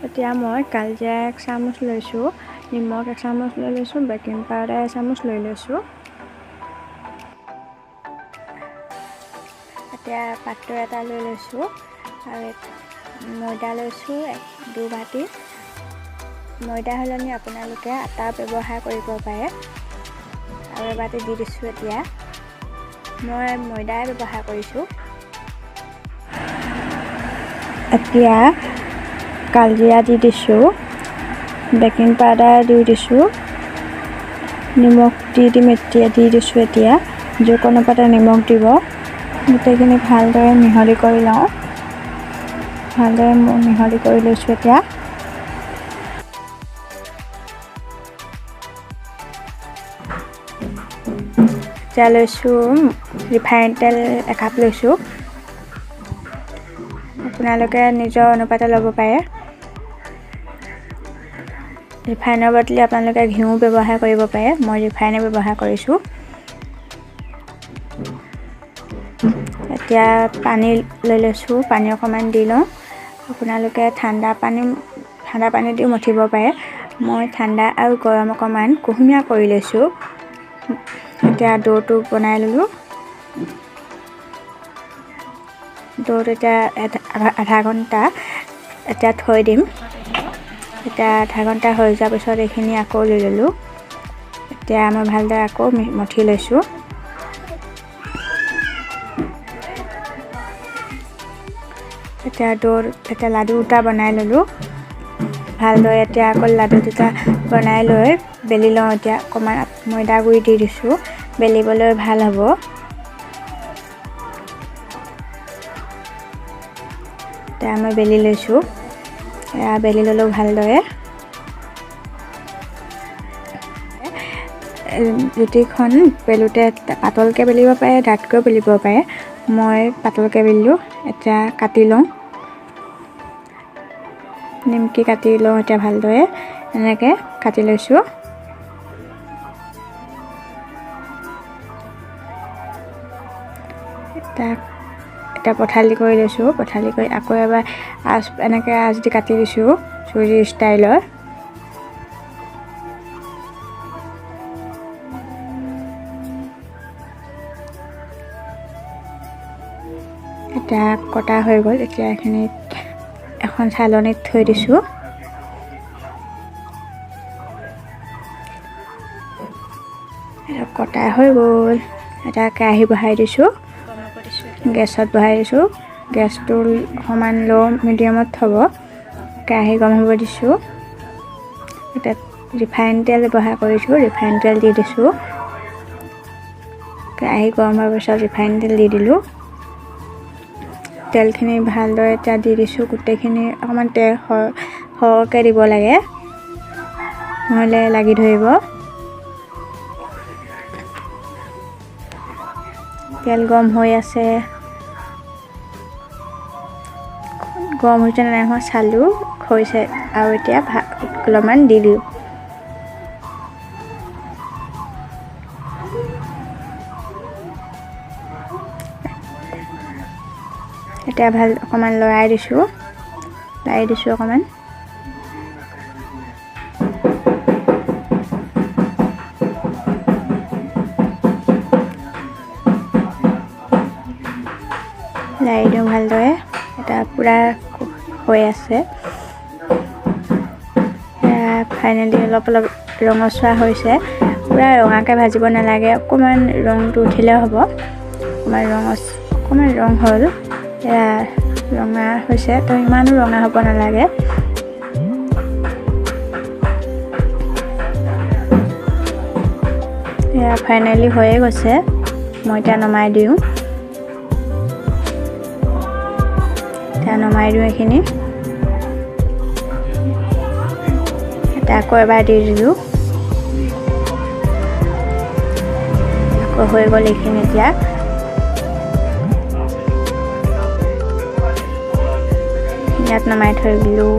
এতিয়া মই কালজিৰা 1 চামুচ লৈছোঁ, নিমখ 1 চামুচ লৈ লৈছোঁ, বেকিং পাউডাৰ 1 চামুচ লৈ লৈছোঁ। এতিয়া পাত্ৰ এটা লৈ লৈছোঁ আৰু ময়দা লৈছোঁ 2 বাতি। ময়দা সলনি আপোনালোকে আটা ব্যৱহাৰ কৰিব পাৰে। আৰু এবাতি দি দিছোঁ। এতিয়া মই ময়দাই ব্যৱহাৰ কৰিছোঁ। এতিয়া কালজিৰা দি দিছোঁ, বেকিং পাউডাৰ দি দিছোঁ, নিমখ দি দিম এতিয়া, দি দিছোঁ। এতিয়া জোখ অনুপাতে নিমখ দিব। গোটেইখিনি ভালদৰে মিহলি কৰি লওঁ। ভালদৰে মিহলি কৰি লৈছোঁ। এতিয়া এতিয়া লৈছোঁ ৰিফাইন তেল 1 কাপ লৈছোঁ। আপোনালোকে নিজৰ অনুপাতে ল'ব পাৰে। ৰিফাইনৰ বদলি আপোনালোকে ঘিউ ব্যৱহাৰ কৰিব পাৰে। মই ৰিফাইনে ব্যৱহাৰ কৰিছোঁ। এতিয়া পানী লৈ লৈছোঁ, পানী অকণমান দি লওঁ। আপোনালোকে ঠাণ্ডা পানী দিও মঠিব পাৰে। মই ঠাণ্ডা আৰু গৰম অকণমান কুহুমীয়া কৰি লৈছোঁ। এতিয়া দৌটো বনাই ল'লোঁ। দৌটো এতিয়া আধা ঘণ্টা এতিয়া থৈ দিম। এতিয়া আধা ঘণ্টা হৈ যোৱাৰ পিছত এইখিনি আকৌ লৈ ল'লোঁ। এতিয়া মই ভালদৰে আকৌ মঠি লৈছোঁ। এতিয়া দৌৰ এতিয়া লাডু দুটা বনাই ল'লোঁ ভালদৰে। এতিয়া আকৌ লাডু দুটা বনাই লৈ বেলি লওঁ। এতিয়া অকণমান ময়দা গুড়ি দি দিছোঁ, বেলিবলৈ ভাল হ'ব। এতিয়া মই বেলি লৈছোঁ। এয়া বেলি ল'লোঁ ভালদৰে। ৰুটিখন বেলোঁতে পাতলকৈ বেলিব পাৰে, ডাঠকৈও বেলিব পাৰে। মই পাতলকৈ বেলিলোঁ। এতিয়া কাটি লওঁ, নিমকি কাটি লওঁ। এতিয়া ভালদৰে এনেকৈ কাটি লৈছোঁ। এতিয়া পথালি কৰি লৈছোঁ। পথালি কৰি আকৌ এবাৰ আঁচ এনেকৈ আঁচ দি কাটি দিছোঁ চুজি ষ্টাইলৰ। এতিয়া কটা হৈ গ'ল। এতিয়া এইখিনিত এখন চালনীত থৈ দিছোঁ। কটা হৈ গ'ল। এতিয়া কেৰাহী বহাই দিছোঁ, গেছত বহাই দিছোঁ। গেছটো অকণমান ল' মিডিয়ামত থ'ব। কেৰাহী গৰম হ'ব দিছোঁ। এতিয়া ৰিফাইন তেল ব্যৱহাৰ কৰিছোঁ, ৰিফাইন তেল দি দিছোঁ। কেৰাহী গৰম হোৱাৰ পিছত ৰিফাইন তেল দি দিলোঁ। তেলখিনি ভালদৰে এতিয়া দি দিছোঁ। গোটেইখিনি অকণমান তেল সৰহকৈ দিব লাগে, নহ'লে লাগি ধৰিব। তেল গৰম হৈ আছে। গৰম হৈছে নে নাই হোৱা চালোঁ, হৈছে। আৰু এতিয়া অলপমান দি দিওঁ। এতিয়া ভাল অকণমান লৰাই দিছোঁ, লৰাই দিছোঁ অকণমান। লাৰি দিওঁ ভালদৰে। এটা পূৰা হৈ আছে। ফাইনেলি অলপ অলপ ৰঙচুৱা হৈছে। পূৰা ৰঙাকৈ ভাজিব নালাগে, অকণমান ৰংটো উঠিলে হ'ব। অকণমান ৰং হ'ল, এয়া ৰঙা হৈছে। তো ইমানো ৰঙা হ'ব নালাগে। এয়া ফাইনেলি হৈয়ে গৈছে। মই এতিয়া নমাই দিওঁ। এতিয়া নমাই দিওঁ এইখিনি। এতিয়া আকৌ এবাৰ দি দিলোঁ, আকৌ হৈ গ'ল এইখিনি। এতিয়া ইয়াত নমাই থৈ দিলোঁ।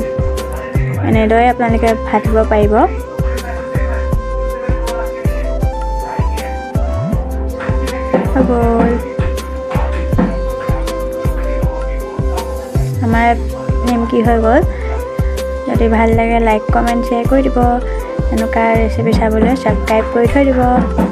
এনেদৰে আপোনালোকে ভাজিব পাৰিব। হৈ গ'ল আমাৰ নিমকি হৈ গ'ল। যদি ভাল লাগে, লাইক, কমেণ্ট, শ্বেয়াৰ কৰি দিব। এনেকুৱা ৰেচিপি চাবলৈ ছাবস্ক্ৰাইব কৰি থৈ দিব।